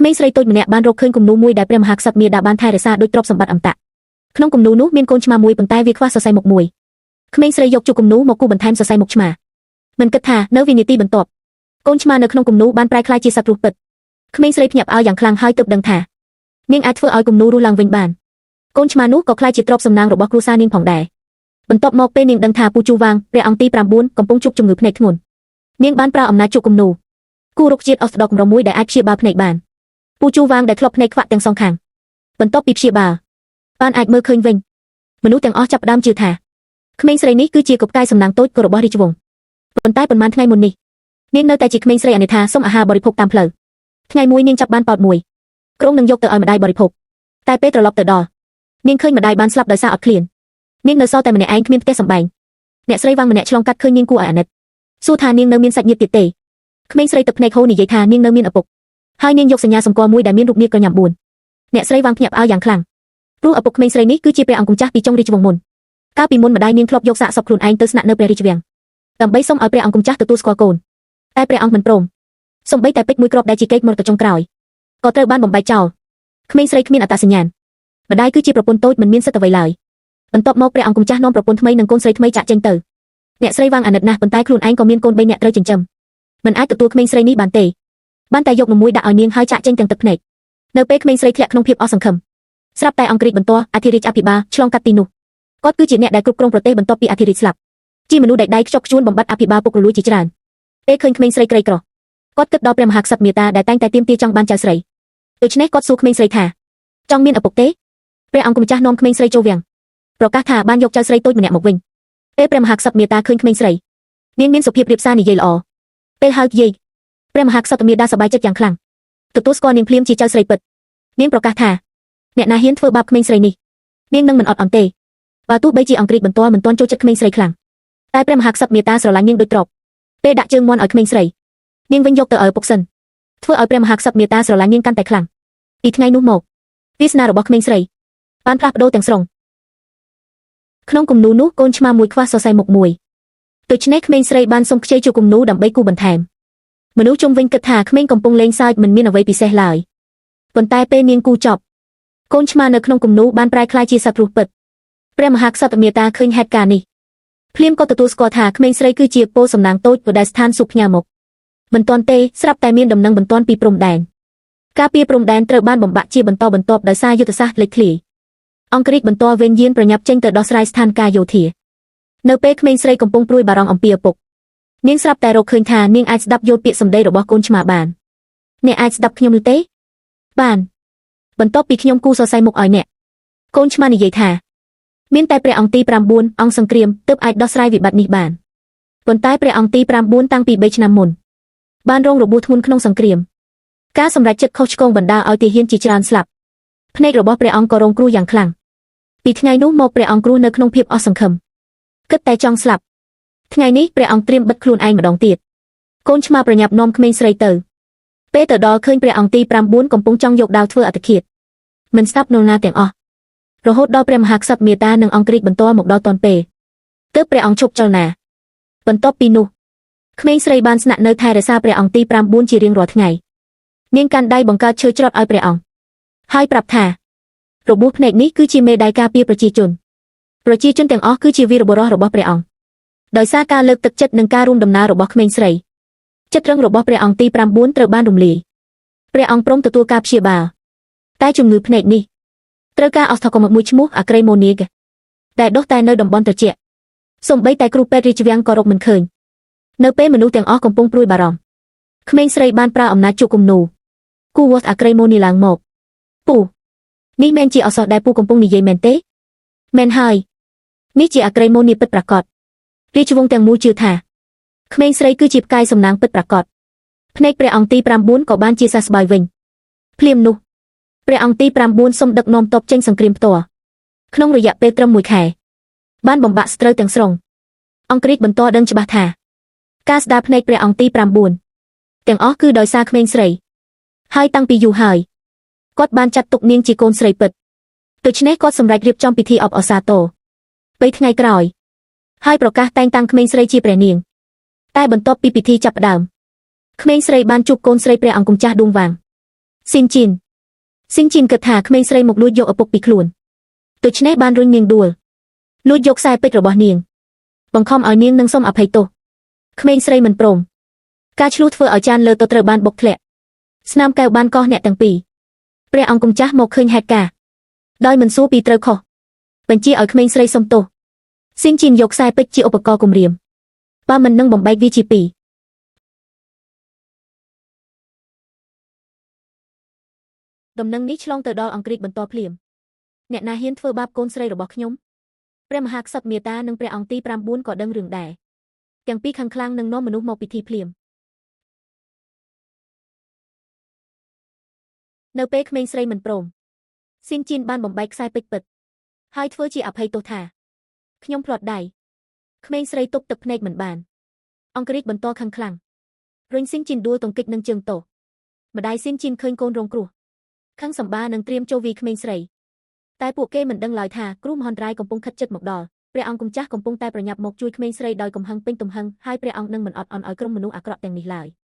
មេងស្រីតូចម្នាក់បានរកឃើញគំនូរមួយដែលព្រះមហាក្សត្រមាតាបានថែរក្សាដូចទ្រព្យសម្បត្តិអមតៈក្នុងគំនូរនោះមានកូនឆ្មាមួយប៉ុន្តែវាខ្វះសរសៃមុខមួយក្មេងស្រីយកជក់គំនូរមកគូបន្ថែមសរសៃមុខឆ្មាមិនគិតថានៅវិនាទីបន្ទាប់កូនឆ្មានៅក្នុងគំនូរបានប្រែក្លាយជាសត្វរស់ពិតក្មេងស្រីភ្ញាក់ផ្អើលយ៉ាងខ្លាំងហើយទើបដឹងថានាងអាចធ្វើឲ្យគំនូររស់ឡើងវិញបានកូនឆ្មានោះក៏ក្លាយជាទ្រព្យសំណាងរបស់គ្រួសារនាងផងដែរបន្ទាប់មកពេលនាងដឹងថាពូជូវាងព្រះអង្គទី9កំពុងជួបជំងឺភ្នែកធ្ងន់នាងបានប្រើអំណាចជក់គំនូរគូរុក្ខជាតិអស់ស្ដកកម្រមួយដែលអាចព្យាបាលភ្នែកបានពូជូវាងដែលធ្លាប់ភ្នែកខ្វាក់ទាំងសងខាងបន្ទាប់ពីព្យាបាលបានអាចមើលឃើញវិញមនុស្សទាំងអស់ចាប់ផ្ដើមជឿថាក្មេងស្រីនេះគឺជាកបកាយសំណាងតូចក៏របស់រាជវង្សប៉ុន្តែប៉ុន្មានថ្ងៃមុននេះនាងនៅតែជាក្មេងស្រីអនិថាសុំអាហារបរិភោគតាមផ្លូវថ្ងៃមួយនាងចាប់បានប៉ោតមួយក្រុងនឹងយកទៅឲ្យម្ដាយបរិភោគតែពេលត្រឡប់ទៅដល់នាងឃើញម្ដាយបានស្លាប់ដោយសារអត់ឃ្លាននាងនៅសល់តែម្នាក់ឯងគ្មានផ្ទះសម្បែងអ្នកស្រីវាងម្នាក់ឆ្លងកាត់ឃើញនាងគួរឲ្យអាណិតសួរថានាងនៅមានសាច់ញាតិទៀតទេក្មេងស្រីទឹកភ្នែកហូរនិយាយថានាងនៅមានឪពុកហើយនាងយកសញ្ញាសម្គាល់មួយដែលមានរូបនាគក្រញាំ4អ្នកស្រីវាងភ្ញាក់ផ្អើលយ៉ាងខ្លាំងព្រោះឪពុកក្មេងស្រីនេះគឺជាព្រះអង្គម្ចាស់ពីចុងរាជវង្សមុនកាលពីមុនម្ដាយនាងធ្លាប់យកសាកសពខ្លួនឯងទៅស្នាក់នៅព្រះរាជវាំងដើម្បីសុំឲ្យព្រះអង្គម្ចាស់ទទួលស្គាល់កូនតែព្រះអង្គមិនព្រមសូម្បីតែពេជ្រមួយគ្រាប់ដែលជាកេរមរតកចុងក្រោយក៏ត្រូវបានបំបែកចោលក្មេងស្រីគ្មានអត្តសញ្ញាណម្ដាយគឺជាប្រពន្ធតូចមិនមានសិទ្ធិអ្វីឡើយបន្ទាប់មកព្រះអង្គម្ចាស់នាំប្រពន្ធថ្មីនិងកូនស្រីថ្មីចាក់ចេញទៅអ្នកស្រីវាងអាណិតណាស់ប៉ុន្តែខ្លួនឯងក៏មានកូន3នាក់ត្រូវចិញ្ចឹមមិនអាចទទួលក្មេងស្រីនេះបានទេបានតែយកនំមួយដាក់ឲ្យនាងហើយចាក់ចេញទាំងទឹកភ្នែកនៅពេលក្មេងស្រីធ្លាក់ក្នុងភាពអស់សង្ឃឹមស្រាប់តែអង្គរាជបន្ទាល់អធិរាជអភិបាលឆ្លងកាត់ទីនោះគាត់គឺជាអ្នកដែលគ្រប់គ្រងប្រទេសបន្ទាប់ពីអធិរាជស្លាប់ជាមនុស្សដែលដៃខ្ជាប់ខ្ជួនបំបត្តិអភិបាលពុករលួយជាច្រើនពេលឃើញក្មេងស្រីក្រីក្រគាត់គិតដល់ព្រះមហាក្សត្រមេតាដែលតែងតែទាមទារចង់បានចៅស្រីដូច្នេះគាត់សួរក្មេងស្រីថាចង់មានឪពុកទេព្រះអង្គម្ចាស់នាំក្មេងស្រីចូលវាំងប្រកាសថាបានយកចៅស្រីតូចម្នាក់មកវិញពេលព្រះមហាក្សត្រមេតាឃើញក្មេងស្រីនាងមានសុភាពរៀបសារនិយាយល្អពេលហៅយាយព្រះមហាក្សត្រមេតាសប្បាយចិត្តយ៉ាងខ្លាំងទទួលស្គាល់នាងភ្លាមជាចៅស្រីពិតនាងប្រកាសថាអ្នកណាហ៊ានធ្វើបាបក្មេងស្រីនេះនាងនឹងមិនអត់អន់ទេបើទោះបីជាអង្គរាជបន្ទាល់មិនទាន់ចូលចិត្តក្មេងស្រីខ្លាំងតែព្រះមហាក្សត្រមេតាស្រឡាញ់នាងដូចទ្រព្យពេលដាក់ជើងមាន់ឲ្យក្មេងស្រីនាងវិញយកទៅឲ្យឪពុកសិនធ្វើឲ្យព្រះមហាក្សត្រមេតាស្រឡាញ់នាងកាន់តែខ្លាំងពីថ្ងៃនោះមកវាសនារបស់ក្មេងស្រីបានផ្លាស់ប្ដូរទាំងស្រុងក្នុងគំនូរនោះកូនឆ្មាមួយខ្វះសរសៃមុខមួយដូច្នេះក្មេងស្រីបានសុំខ្ចីជួគំនូរដើម្បីគូបន្ថែមមនុស្សជុំវិញគិតថាក្មេងកំពុងលេងសើចមិនមានអ្វីពិសេសឡើយប៉ុន្តែពេលនាងគូចប់កូនឆ្មានៅក្នុងគំនូរបានប្រែក្លាយជាសត្វរស់ពិតព្រះមហាក្សត្រមេតាឃើញហេតុការណ៍នេះភ្លាមក៏ទទួលស្គាល់ថាក្មេងស្រីគឺជាពោលសំណាងតូចដែលស្ថានសួគ៌ផ្ញើមកមិនទាន់ទេស្រាប់តែមានដំណឹងបន្ទាន់ពីព្រំដែនការពារព្រំដែនត្រូវបានបំបាក់ជាបន្តបន្ទាប់ដោយសារយុទ្ធសាស្ត្រលេចធ្លាយអង្គរាជបន្ទាល់វេនយានប្រញាប់ចេញទៅដោះស្រាយស្ថានភាពយោធានៅពេលក្មេងស្រីកំពុងព្រួយបារម្ភអំពីឪពុកនាងស្រាប់តែរកឃើញថានាងអាចស្ដាប់យល់ពាក្យសម្ដីរបស់កូនឆ្មាបានអ្នកអាចស្ដាប់ខ្ញុំឬទេបានបន្ទាប់ពីខ្ញុំគូសរសៃមុខឲ្យអ្នកកូនឆ្មានិយាយថាមានតែព្រះអង្គទី9អង្គសង្គ្រាមទើបអាចដោះស្រាយវិបត្តិនេះបានប៉ុន្តែព្រះអង្គទី9តាំងពី3ឆ្នាំមុនបានរងរបួសធ្ងន់ក្នុងសង្គ្រាមការសម្រេចចិត្តខុសឆ្គងបណ្ដាលឲ្យទាហានជាច្រើនស្លាប់ភ្នែករបស់ព្រះអង្គក៏រងគ្រោះយ៉ាងខ្លាំងពីថ្ងៃនោះមកព្រះអង្គគ្រោះនៅក្នុងភាពអស់សង្ឃឹមគិតតែចង់ស្លាប់ថ្ងៃនេះព្រះអង្គត្រៀមបិទខ្លួនឯងម្ដងទៀតកូនឆ្មាប្រញាប់នាំក្មេងស្រីទៅពេលទៅដល់ឃើញព្រះអង្គទី9កំពុងចង់យកដាវធ្វើអត្តឃាតមិនស្ដាប់នរណាទាំងអស់រហូតដល់ព្រះមហាក្សត្រមេតានិងអង្គរាជបន្ទាល់មកដល់ទាន់ពេលទើបព្រះអង្គឈប់ចលនាបន្ទាប់ពីនោះក្មេងស្រីបានស្នាក់នៅថែរក្សាព្រះអង្គទី9ជារៀងរាល់ថ្ងៃនាងកាន់ដៃបង្កើតឈើច្រត់ឲ្យព្រះអង្គហើយប្រាប់ថារបួសភ្នែកនេះគឺជាមេដាយការពារប្រជាជនប្រជាជនទាំងអស់គឺជាវីរបុរសរបស់ព្រះអង្គដោយសារការលើកទឹកចិត្តនិងការរួមដំណើររបស់ក្មេងស្រីចិត្តរឹងរបស់ព្រះអង្គទី9ត្រូវបានរំលាយព្រះអង្គព្រមទទួលការព្យាបាលតែជំងឺភ្នែកនេះត្រូវការអស្ថកុមមួយឈ្មោះអាក្រេម៉ូនីកដែលដុះតែនៅតំបន់ត្រជាក់សូម្បីតែគ្រូពេទ្យរាជវាំងក៏រកមិនឃើញនៅពេលមនុស្សទាំងអស់កំពុងព្រួយបារម្ភក្មេងស្រីបានប្រើអំណាចជក់គំនូគូវត្តអាក្រេម៉ូនីឡើងមកពូនេះមែនជាអសរដែលពូកំពុងនិយាយមែនទេមែនហើយនេះជាអាក្រេម៉ូនីពិតប្រាកដរាជវង្សទាំងមូលជឿថាក្មេងស្រីគឺជាផ្កាយសំណាងពិតប្រាកដភ្នែកព្រះអង្គទី9ក៏បានជាសះស្បើយវិញភ្លាមនោះព្រះអង្គទី9សូមដឹកនាំទ័ពចេញសង្គ្រាមផ្ទាល់ក្នុងរយៈពេលត្រឹម1ខែបានបំបាក់សត្រូវទាំងស្រុងអង្គរាជបន្តដឹងច្បាស់ថាការស្ដារភ្នែកព្រះអង្គទី9ទាំងអស់គឺដោយសារក្មេងស្រីហើយតាំងពីយូរហើយគាត់បានចាត់ទុកនាងជាកូនស្រីពិតដូច្នេះគាត់សម្រេចរៀបចំពិធីអបអរសាទរ3ថ្ងៃក្រោយហើយប្រកាសតែងតាំងក្មេងស្រីជាព្រះនាងតែបន្ទាប់ពីពិធីចាប់ផ្ដើមក្មេងស្រីបានជួបកូនស្រីព្រះអង្គម្ចាស់ដួងវាង ស៊ីនជីនស៊ីនជីនគិតថាក្មេងស្រីមកលួចយកឪពុកពីខ្លួនដូច្នេះបានរុញនាងដួលលួចយកខ្សែពេជ្ររបស់នាងបង្ខំឲ្យនាងនឹងសុំអភ័យទោសក្មេងស្រីមិនព្រមការឆ្លោះធ្វើឲ្យចានលើទៅត្រូវបានបុកធ្លាក់ស្នាមកែវបានកោះអ្នកទាំងពីរព្រះអង្គគុំចាស់មកឃើញហេតុការណ៍ដោយមិនសួរពីត្រូវខុសបញ្ជាឲ្យក្មេងស្រីសុំទោសស៊ីនជីនយកខ្សែពេជ្រជាឧបករណ៍គំរាមបើមិននឹងបំបែកវាជាពីរដំណឹងនេះឆ្លងទៅដល់អង្គរាជបន្តភ្លាមអ្នកណាហ៊ានធ្វើបាបកូនស្រីរបស់ខ្ញុំព្រះមហាក្សត្រមេតានិងព្រះអង្គទី9ក៏ដឹងរឿងដែរទាំងពីរខឹងខ្លាំងនឹងនាំមនុស្សមកពិធីភ្លាមនៅពេលក្មេងស្រីមិនព្រមស៊ីនជីនបានបំបែកខ្សែពេជ្រពិតហើយធ្វើជាអភ័យទោសថាខ្ញុំភ្លាត់ដៃក្មេងស្រីទប់ទឹកភ្នែកមិនបានអង្គរាជបន្តខឹងខ្លាំងរុញស៊ីនជីនដួលទង្គិចនឹងជើងទោម្ដាយស៊ីនជីនឃើញកូនរងគ្រោះខឹងសម្បានឹងត្រៀមចូលវីក្មេងស្រីតែពួកគេមិនដឹងឡើយថាគ្រោះមហន្តរាយកំពុងខិតជិតមកដល់ព្រះអង្គគុំចាស់កំពុងតែប្រញាប់មកជួយក្មេងស្រីដោយកំហឹងពេញទំហឹងហើយព្រះអង្គនឹងមិនអត់ឱនឲ្យក្រុមមនុស្សអាក្រក់ទាំងនេះឡើយ។